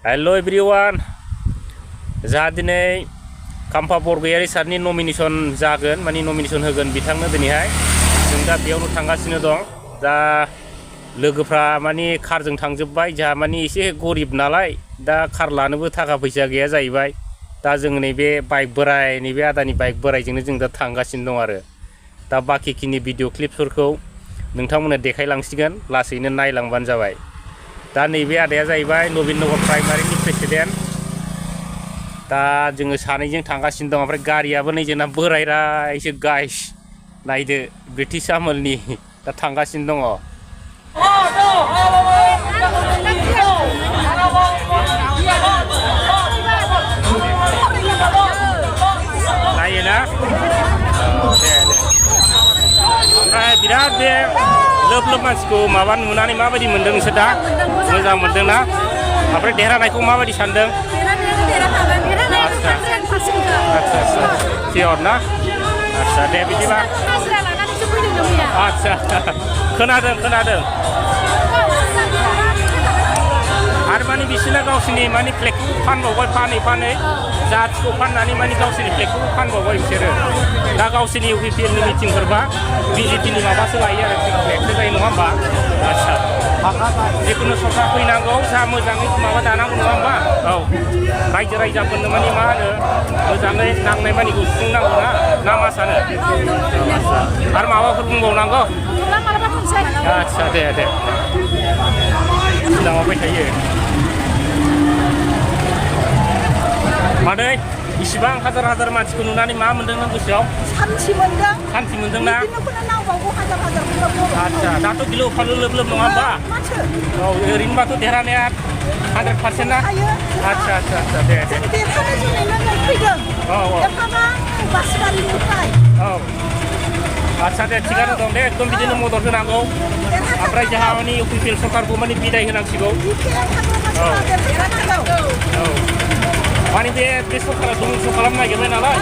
Hello everyone. Jaha दिनै काम्फा बरगयारि सारनि nomination जागोन माने नमिनेसन होगोन बिथांनो दिनैहाय जों दा बेयावनो थांगासिनो दं। दा लोगोफ्रा माने कारजों थांजोब्बाय जोंहा माने एसे गरिब नालाय दा कार लानोबो थाखा फैसा गैया जाहैबाय। दा जों नैबे बाइक बोराय नैबे आदानि बाइक बोरायजोंनो जों दा थांगासिनो दं आरो दा बाखिखिनि भिडिअ क्लिप्सफोरखौ नोंथांमोननो देखायलांसिगोन लासैनो नायलांबानो जाबाय। दा नैबे आदाया जाहैबाय नवीननगर प्राइमारिनि प्रेसिडेन्ट। दा जोङो सानैजों थांगासिनो दं ओमफ्राय गारियाबो नै जोंना बोरायरायसो गाइस नायदो ब्रिटिश आमोलनि दा थांगासिनो दङ। नायोना दे ओमफ्राय बिराद बे लोब लोब मानसिखौ माबा नुनानै माबायदि मोनदों नोंसोर दा मोजां मोनदोंना ओमफ्राय देरहानायखौ माबायदि सानदों? आच्छा सियर ना आच्छा दे बिदिबा आच्छा खोनादों आरो माने बिसोरना गावसोरनि माने फ्लेगखौ फानबावबाय फानै जाथिखौ फाननानै माने गावसोरनि फ्लेगखौबो फानबावबाय बिसोरो दा गावसोरनि इउपिपिएलनि मिटिंफोरबा बिजेपिनि माबासो लायो आरो फ्लेगसो जायो नङा होमबा? आच्छा जिखुनु सरकार फैनांगौ जा मोजाङै माबा दानांगौ नङा होमबा? औ रायजो राजाफोरनो माने मा होनो मोजाङै नांनाय मानिखौ सुफुंनांगौ ना मा सानो? आरो माबाफोर बुंबावनांगौ? आच्छा दे सिगाङावबाय थायो मादै इसिबां हाजार मानसिखौ नुनानै मा मोनदों नों गोसोआव? सान्थि मोनदोंना? आच्छा दाथ' गिलु फालु लोब लोब नङा होमबा? औ ओरैनोबाथ' देरहानाया 100% ना? आच्छा दे औ आच्छा दे थिगानो दं दे एकदम बिदिनो मदद होनांगौ ओमफ्राय जोंहा माने इउपिपिएल सरकारखौ माने बिदाय होनांसिगौ। औ माने बे सरकारा धंस खालामनो नागिरबाय नालाय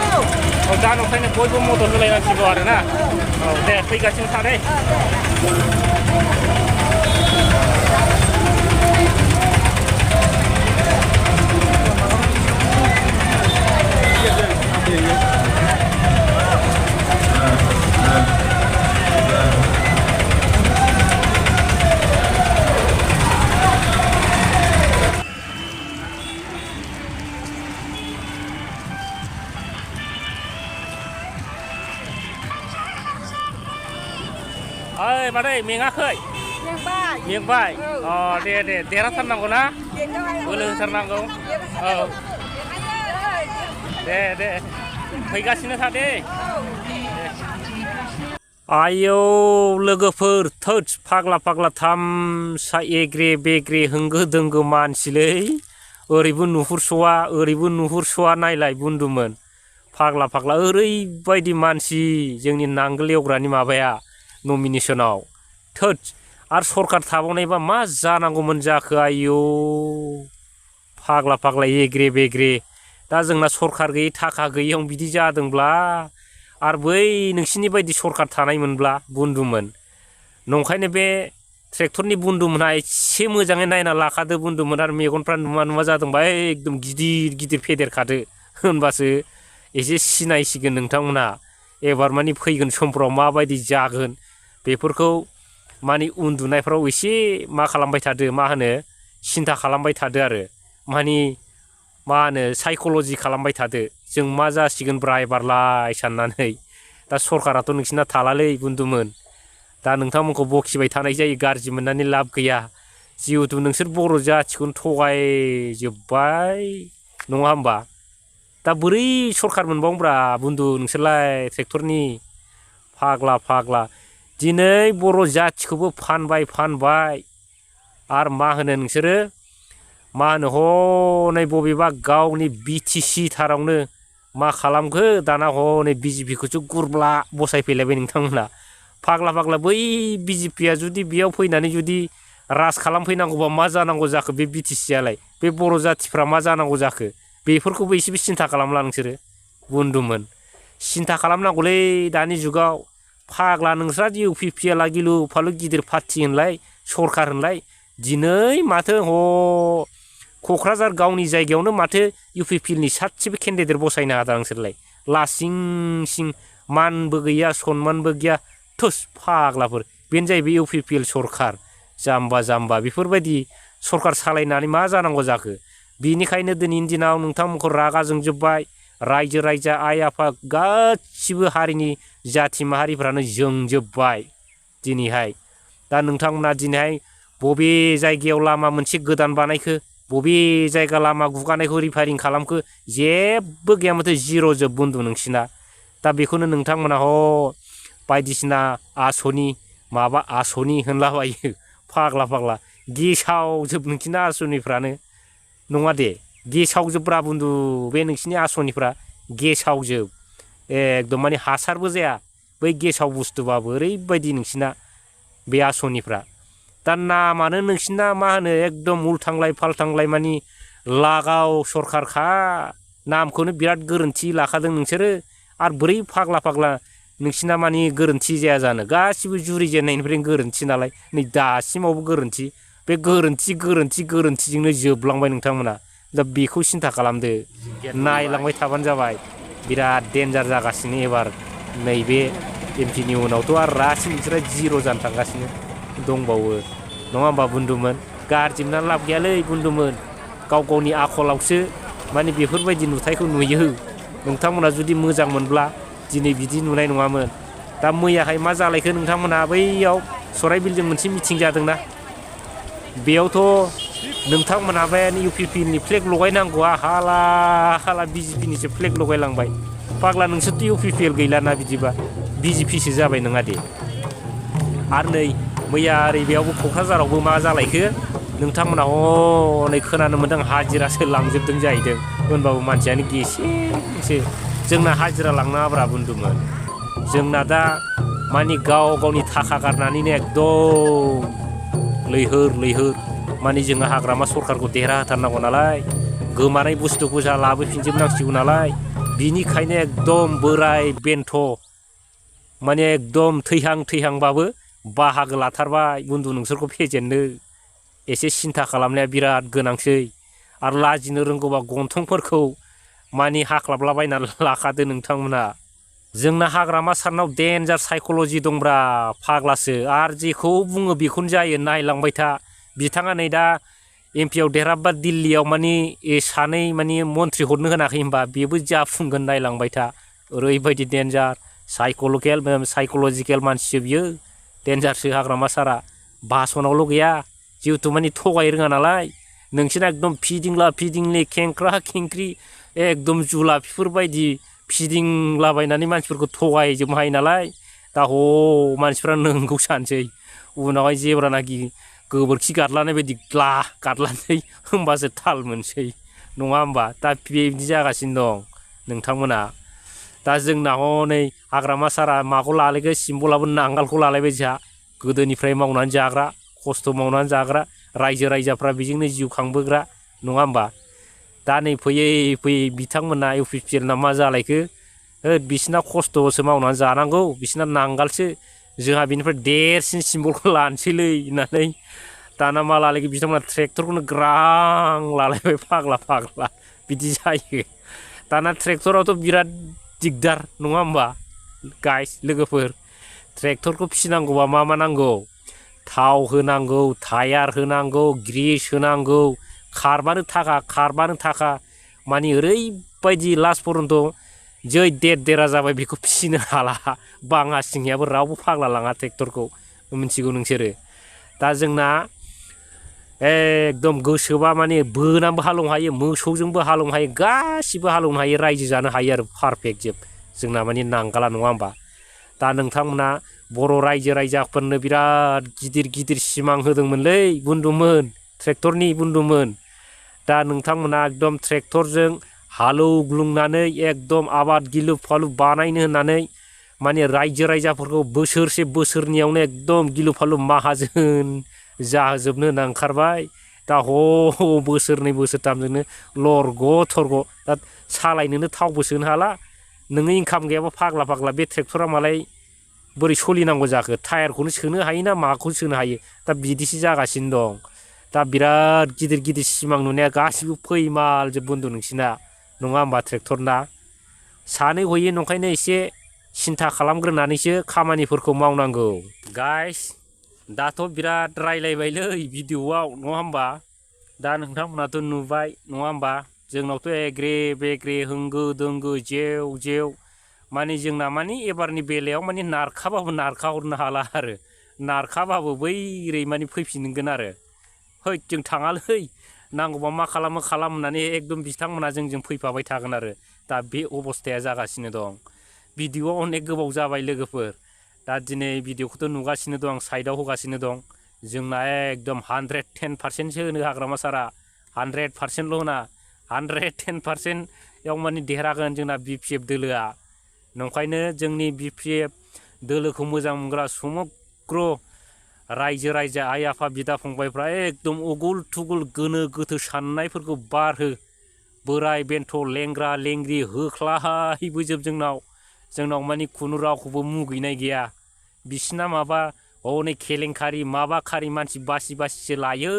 औ दा नंखायनो बयबो मदद होलायनांसिगौ आरोना। औ दे फैगासिनो था दे ओइ मादै मेङाखै? मेंबाय अ दे देरहाथारनांगौ ना बोलो होथारनांगौ। औ दे फैगासिनो था दे आयौ लोगोफोर थोद फाग्ला थामसा एग्रे बेग्रे होंगो दोंगो मानसिलै ओरैबो नुहुरस'वा नायलाय बुन्दुमोन फाग्ला ओरैबायदि मानसि जोंनि नांगोल एवग्रानि माबाया नमिनेसनाव थोद आरो सरकार थाबावनायबा मा जानांगौमोन जाखो आयौ फाग्ला एग्रे बेग्रे दा जोंना सरकार गैयै थाखा गैयैयाव बिदि जादोंब्ला आरो बै नोंसिनि बायदि सरकार थानायमोनब्ला बुन्दुमोन नंखायनो बे ट्रेक्टरनि बुन्दुमोनहा एसे मोजाङै नायना लाखादो बुन्दुमोन आरो मेगनफ्रा नुवा जादोंबा एकदम गिदिर फेदेरखादो होनबासो एसे सिनायसिगोन नोंथांमोनहा एबार माने फैगोन समफ्राव माबायदि जागोन बेफोरखौ माने उन्दुनायफ्राव एसे मा खालामबाय थादो मा होनो सिन्था खालामबाय थादो आरो माने मा होनो साइक'लजि खालामबाय थादो जों मा जासिगोन ब्रा एबारलाय साननानै दा सरकाराथ' नोंसिना थालालै बुन्दुमोन दा नोंथांमोनखौ बखिबाय थानाय जायो गाज्रि मोननानै लाब गैया जिहेथु नोंसोर बर' जाथिखौनो थगायजोब्बाय नङा होमबा दा बोरै सरकार मोनबावनोब्रा बुन्दु नोंसोरलाय ट्रेक्टरनि फाग्ला दिनै बर' जाथिखौबो फानबाय आरो मा होनो नोंसोरो मा होनो हनै बबेबा गावनि बिटिसि थारावनो मा खालामखो दाना हनै बिजेपिखौसो गुरब्ला बसायफैलायबाय नोंथांमोना फाग्ला बै बिजेपिया जुदि बेयाव फैनानै जुदि राज खालामफैनांगौबा मा जानांगौ जाखो बे बिटिसियालाय बे बर' जाथिफ्रा मा जानांगौ जाखो बेफोरखौबो एसेबो सिन्था खालामला नोंसोरो बुन्दुमोन सिन्था खालामनांगौलै दानि जुगाव फाग्ला नोंस्रा इउपिपिएलआ गिलु फालु गिदिर पार्टि होनलाय सरकार होनलाय दिनै माथो क'क्राझार गावनि जायगायावनो माथो UPPLनि सासेबो केन्डिडेट बसायनो हादों नोंसोरलाय लासिं सिं मानबो गैया सनमानबो गैया थुस फाग्लाफोर बेनो जाहैबाय UPPL सरखार जाम्बा जाम्बा बेफोरबायदि सरखार सालायनानै मा जानांगौ जाखो बेनिखायनो दिनैनि दिनाव नोंथांमोनखौ रागा जोंजोब्बाय रायजो राजा आइ आफा गासिबो हारिनि जाथि माहारिफ्रानो जोंजोब्बाय दिनैहाय दा नोंथांमोना दिनैहाय बबे जायगायाव लामा मोनसे गोदान बानायखो बबे जायगा लामा गुगानायखौ रिफारिं खालामखो जेबो गैया माथो जिर' जोब बन्दु नोंसिना दा बेखौनो नोंथांमोना बायदिसिना आसनि माबा आसनि होनलाबायो फाग्ला फाग्ला गेसावजोब नोंसिना आसनिफ्रानो नङा दे गेसावजोब्रा बन्दु बे नोंसिनि आसनिफ्रा गेसावजोब एकदम माने हासारबो जाया बै गेसाव बुस्थुबाबो ओरैबायदि नोंसिना बे आसनिफ्रा दा नामानो नोंसिना मा होनो एकदम उल्थांलाय फाल्थांलाय मानि लागाव सरखारखा नामखौनो बिराद गोरोन्थि लाखादों नोंसोरो आरो बोरै फाग्ला फाग्ला नोंसिना मानि गोरोन्थि जाया जानो गासिबो जुरिजेननायनिफ्रायनो गोरोन्थि नालाय नै दासिमावबो गोरोन्थि बे गोरोन्थिजोंनो जोबलांबाय नोंथांमोना दा बेखौ सिन्था खालामदो नायलांबाय थाबानो जाबाय बिराद डेन्जार जागासिनो एबार नैबे एमपिनि उनावथ' आरो रासिन नोंसोरा जिर' जानो थांगासिनो दंबावो नङा होमबा बुन्दुमोन गाज्रि मोननानै लाब गैयालै बुन्दुमोन गाव गावनि आखलावसो माने बेफोरबायदि नुथायखौ नुयो नोंथांमोना जुदि मोजां मोनब्ला दिनै बिदि नुनाय नङामोन दा मैयाहाय मा जालायखो नोंथांमोना बैयाव सराइबिलजों मोनसे मिथिं जादोंना बेयावथ' नोंथांमोना बे UPPLनि फ्लेग लगायनांगौआ हाला हाला BJPनिसो फ्लेग लगायलांबाय फाग्ला नोंसोरथ' UPPL गैलाना बिदिबा BJPसो जाबाय नङा दे आरो नै मैया ओरै बेयावबो क'क्राझारावबो मा जालायखो नोंथांमोना हनै खोनानो मोन्दों हाजिरासो लांजोबदों जाहैदों होनबाबो मानसियानो गेसेंसो जोंना हाजिरा लांनाङाब्रा बुन्दुमोन जोंना दा मानि गाव गावनि थाखा गारनानैनो एकदम लैहोर मानि जोङो हाग्रामा सरखारखौ देरहाहोथारनांगौ नालाय गोमानाय बुस्थुखौ जा लाबोफिनजोबनांसिगौ नालाय बिनिखायनो एकदम बोराय बेन्थ' माने एकदम थैहांबाबो बाहागो लाथारबाय बुन्दु नोंसोरखौ फेजेननो एसे सिन्था खालामनाया बिराद गोनांसै आरो लाजिनो रोंगौबा गन्थंफोरखौ मानि हाख्लाबलाबायना लाखादो नोंथांमोना जोंना हाग्रामा सारनाव डेन्जार साइक'लजि दंब्रा फाग्लासो आरो जेखौ बुङो बेखौनो जायो नायलांबाय था बिथाङा नै दा एमपिआव देरहाबा दिल्लीयाव मानि सानै मानि मन्थ्रि हरनो होनाखै होनबा बेबो जाफुंगोन नायलांबाय था ओरैबायदि डेन्जार साइक'लजिकेल मानसिसो बियो डेन्जारसो हाग्रामा सारा भाषणावल' गैया जिहेथु मानि थगाय रोङा नालाय नोंसिना एकदम फिदिंले खेंख्रा खेंख्रि एकदम जुलाफिफोरबायदि फिदिंलाबायनानै मानसिफोरखौ थगायजोबनो हायो नालाय दा मानसिफ्रा नंगौ सानसै उनावहाय जेब्लानाखि गोबोरखि गादलानाय बायदि गादलानोसै होमबासो थाल मोनसै नङा होमबा दा बेबायदि जागासिनो दं नोंथांमोना दा जोंना हनै हाग्रामा सारा माखौ लालायखो सिम्बलाबो नांगालखौ लालायबाय जोंहा गोदोनिफ्राय मावनानै जाग्रा खस्थ' मावनानै जाग्रा रायजो राजाफ्रा बेजोंनो जिउ खांबोग्रा नङा होमबा दा नै फैयै बिथांमोना UPPLना मा जालायखो बिसिना खस्थ'सो मावनानै जानांगौ बिसिना नांगालसो जोंहा बिनिफ्राय देरसिन सिम्बलखौ लानोसैलै होननानै दाना मा लालायखो बिथांमोना ट्रेक्टरखौनो ग्रां लालायबाय फाग्ला बिदि जायो दाना ट्रेक्टरावथ' बिराद दिगदार नङा होमबा गाइस लोगोफोर ट्रेक्टरखौ फिसिनांगौबा मा नांगौ थाव होनांगौ टायार होनांगौ ग्रिस होनांगौ खारबानो थाखा मानि ओरैबायदि लास्ट पर्यन्त जै देरा जाबाय बेखौ फिसिनो हाला बाङा सिंनियाबो रावबो फाग्ला लाङा ट्रेक्टरखौ मिथिगौ नोंसोरो दा जोंना एकदम गोसोबा माने बोनानैबो हालेवनो हायो मोसौजोंबो हालेवनो हायो गासिबो हालेवनो हायो रायजो जानो हायो आरो पारफेक्ट जोब जोंना माने नांगाला नङा होमबा दा नोंथांमोना बर' रायजो राजाफोरनो बिराद गिदिर सिमां होदोंमोनलै बुन्दुमोन ट्रेक्टरनि बुन्दुमोन दा नोंथांमोना एकदम ट्रेक्टरजों हालौग्लुंनानै एकदम आबाद गिलु फालु बानायनो होननानै माने रायजो राजाफोरखौ बोसोरनियावनो एकदम गिलु फालु माहाजोन जाहोजोबनो होनना ओंखारबाय दा बोसोरनै बोसोरथामजोंनो लरग' थरग' दा सालायनोनो थावबो सोनो हाला नोङो इनकाम गैयाबा फाग्ला बे ट्रेक्टरा मालाय बोरै सोलिनांगौ जाखो टायारखौनो सोनो हायो ना माखौनो सोनो हायो दा बिदिसो जागासिनो दं दा बिराद गिदिर गिदिर सिमां नुनाया गासिबो फैमालजोब बन्दु नोंसिना नङा होमबा ट्रेक्टरना सानै हयै नंखायनो एसे सिन्था खालामग्रोनानैसो खामानिफोरखौ मावनांगौ गाइस दाथ' बिराद रायलायबायलै भिडिअ'आव नङा होमबा दा नोंथांमोनाथ' नुबाय नङा होमबा जोंनावथ' एग्रे बेग्रे होंगो दोंगो जेव जेव माने जोंना माने एबारनि बेलायाव माने नारखाबाबो नारखाहरनो हाला आरो नारखाबाबो बैरै माने फैफिनगोन आरो है जों थाङालै नांगौबा मा खालामो खालाम होननानै एकदम बिथांमोना जोंजों फैफाबाय थागोन आरो दा बे अबस्थाया जागासिनो दं भिडिअ'आ अनेक गोबाव जाबाय लोगोफोर दा दिनै भिडिअ'खौथ' नुगासिनो दं साइडआव होगासिनो दं जोंना एकदम 110%सो होनो हाग्रामा सारा 100%ल' होना 110%याव माने देरहागोन जोंना BPF दोलोआ नंखायनो जोंनि BPF दोलोखौ मोजां मोनग्रा समग्र रायजो राजा आइ आफा बिदा फंबायफ्रा एकदम उगुल थुगुल गोनो गोथो साननायफोरखौ बारहो बोराय बेन्थ' लेंग्रा लेंग्रि होख्लायबोजोब जोंनाव माने खुनु रावखौबो मुगैनाय गैया बिसिना माबा हनै केलेंकारि माबा खारि मानसि बासि बासिसो लायो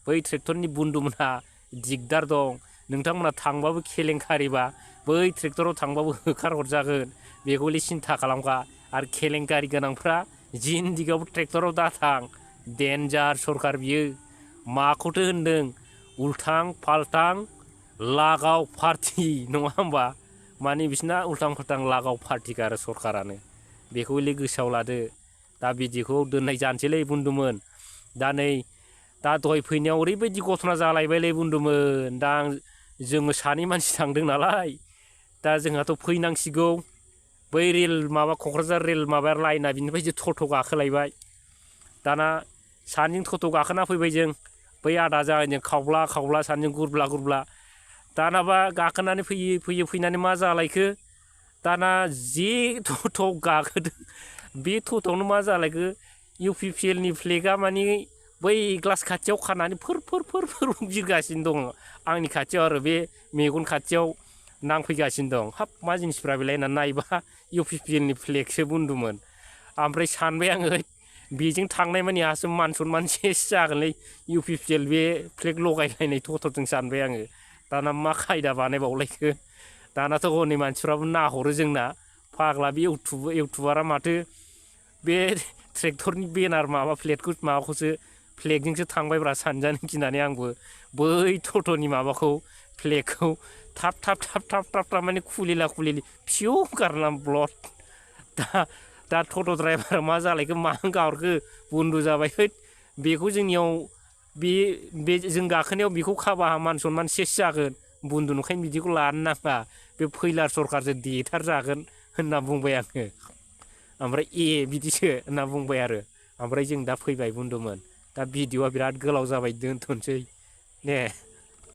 बै ट्रेक्टरनि बुन्दुमोनहा दिगदार दं नोंथांमोना थांबाबो केलेंकारिबा बै ट्रेक्टराव थांबाबो होखारहरजागोन बेखौले सिन्था खालामखा आरो केलेंकारि गोनांफ्रा जिन्दिगावबो ट्रेक्टराव दाथां डेन्जार सरखार बियो माखौथो होनदों उल्थां फाल्थां लागाव पार्टि नङा होमबा माने बिसिना उल्थां फाल्थां लागाव पार्टिखा आरो सरखारानो बेखौले गोसोआव लादो दा बिदिखौ दोननाय जानोसैलै बुन्दुमोन दा नै दा दहाय फैनायाव ओरैबायदि घटना जालायबायलै बुन्दुमोन दा जोङो सानै मानसि थांदों नालाय दा जोंहाथ' फैनांसिगौ बै रेल माबा क'क्राझार रेल माबा लाइना बिनिफ्रायसो टट' गाखोलायबाय दाना सानैजों टट' गाखोना फैबाय जों बै आदा जागोनजों खावब्ला खावब्ला सानैजों गुरब्ला गुरब्ला दानाबा गाखोनानै फैयै फैनानै मा जालायखो दाना जे टट'आव गाखोदों बे टट'आवनो मा जालायखो UPPLनि फ्लेगा माने बै ग्लास खाथियाव खानानै फोर बिरगासिनो दङ आंनि खाथियाव आरो बे मेगन खाथियाव नांफैगासिनो दं हाब मा जिनिसफ्रा बेलाय होननानै नायबा UPPLनि फ्लेगसो बुन्दुमोन ओमफ्राय सानबाय आङो बेजों थांनाय मानि आहासो मान सनमान सेस जागोनलै UPPL बे फ्लेग लगायलायनाय टट'जों सानबाय आङो दाना मा खायदा बानायबावलायखो दानाथ' हनै मानसिफ्राबो नाहरो जोंना फाग्ला बे इउटुबारा माथो बे ट्रेक्टरनि बेनार माबा प्लेटखौ माबाखौसो फ्लेगजोंसो थांबायब्रा सानजानो गिनानै आंबो बै टट'नि माबाखौ फ्लेगखौ थाब माने खुलिला फिउ गारना ब्लड दा टट' ड्राइभारा मा जालायखो मा गाहरखो बन्द' जाबाय है बेखौ जोंनियाव बे जों गाखोनायाव बेखौ खाबा मान सनमान सेस जागोन बन्द' नंखायनो बिदिखौ लानो नाङा बे फैलार सरखारजों देथार जागोन होनना बुंबाय आङो ओमफ्राय बिदिसो होनना बुंबाय आरो ओमफ्राय जों दा फैबाय बुन्दुमोन दा भिडिअ'आ बिराद गोलाव जाबाय दोनथ'नोसै दे